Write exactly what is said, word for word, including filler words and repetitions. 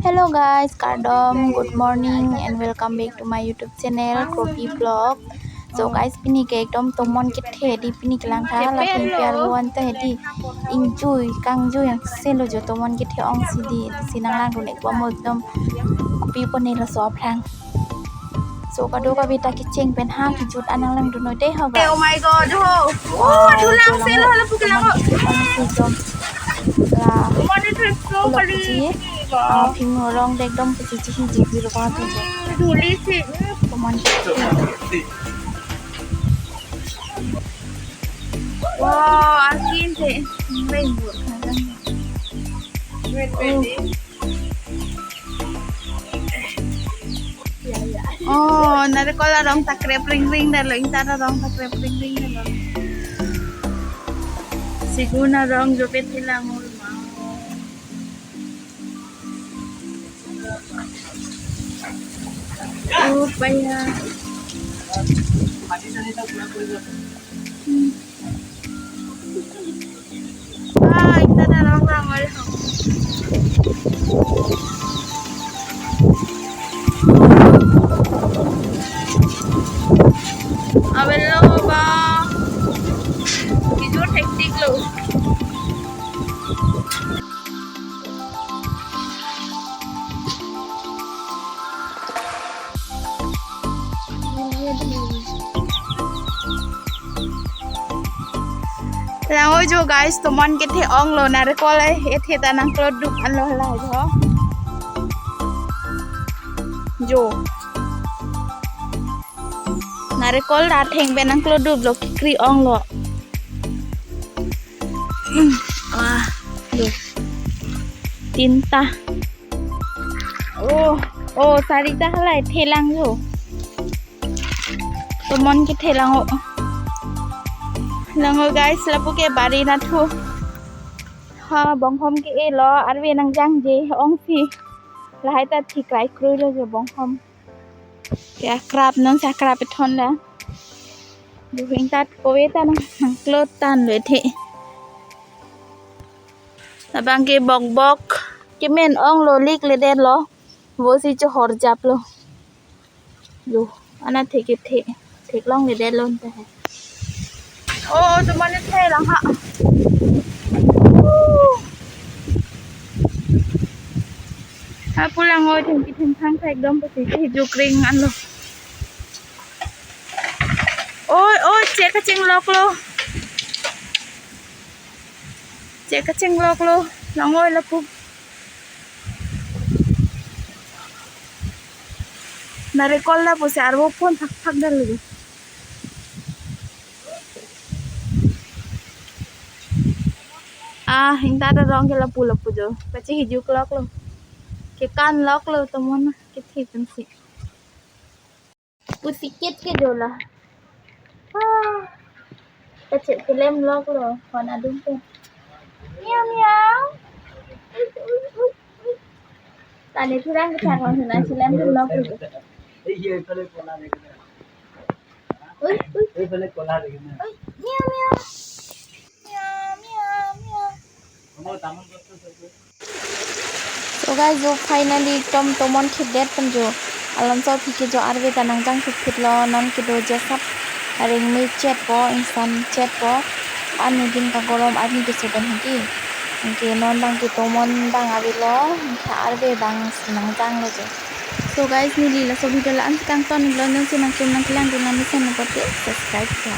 Hello guys, kardom, good morning and welcome back to my YouTube channel, Kropi Vlog. So guys, pini ke ekdom tomon kethe di pini kelang tha, la pini pe arvo an ta hedi ingjui, kangjui yang selo jo tomon kethe ongsi di, si nang langdun-ik bom ekdom kopi pone laso aphrang. So kadokave ta kecheng pen ha kejut an nang langdun-noi dei ho guys. Oh my God, ho. Oh, wow, thulang selo, hala pu kelang ho. Tomon kethe ongsi jo. La, tomon kethe ongsi, ah, phingno arong ta ekdom kachiji hijik jiro pa tu jo. Duli si. Tomon kethe. Wow, akin te. Rainbow. Oh. Oh, narikol arong ta krep ring ring detlo, ingta arong ta krep ring ring detlo. Sigun arong jo pe thelang ul ma. Oh, paya. Hmm. Ah, ingta arong rangol ho. Avelo ba. Kejut hektik lo. Lang-oi jo guys, tomon kethe onglo, narikol ethe ta nangklodup anlo hala jo. Jo. Narikol ta atheng pen nangkloduplo, kekri onglo. Hmm, wah, lo. Tinta. Oh, oh, sarita halai thelang jo. Tomon kethe lang ho. Lang ho guys, lapu ke bari nathu. Ha, bonghom ke-elo, arve nangjangje ongsi. Lahai ta thikrai kroilo jo bonghom. Ke akrap non si akrap ethon la. Buhing tat kove ta nang, nangklot tanglo ethe. Labang ke bokbok. Kemen onglo, likledetlo. Vosi chohorjaplo. Lo, anat thek kethe. Theklongledetlo anta he. Oh, tomon kethe lang ha. Woo. Ha pu lang-oi, thengpi thengphang ta ekdom pasi ke hijuk ring anlo. Oi, oi, chek kachengloklo. Chek kachengloklo. Lang-oi lapu. Narikol lapusi arvo phon phak phak detlo. Ah, ingta arong ke lapu lapu jo. Pachi hijukloklo. Kekanloklo tomon kethe pensi. Pussycat ke jo la. Ah. Kachet kelemloklo. Hon adung ke. Miau, miau. Tani thurang kethak lang sena, si lemdunloklo. Ui, ui. Ui, miau, miau. Miau, miau, miau. So guys, jo finally ekdom tomon khedet pen jo. Alamso aphi ke jo arve ta nangjang phitphitlo, non kedo je asap areng me chetpo, insan chetpo. Anudin kagorom arni keso pen hedi. Anke non abang ke tomon abang avelo, anke arve abang si nangjanglo jo. So guys, neli laso video la-an si kangton-iklo, non si nangtum nangkelangdun nang mesen apot ke subscribe ta.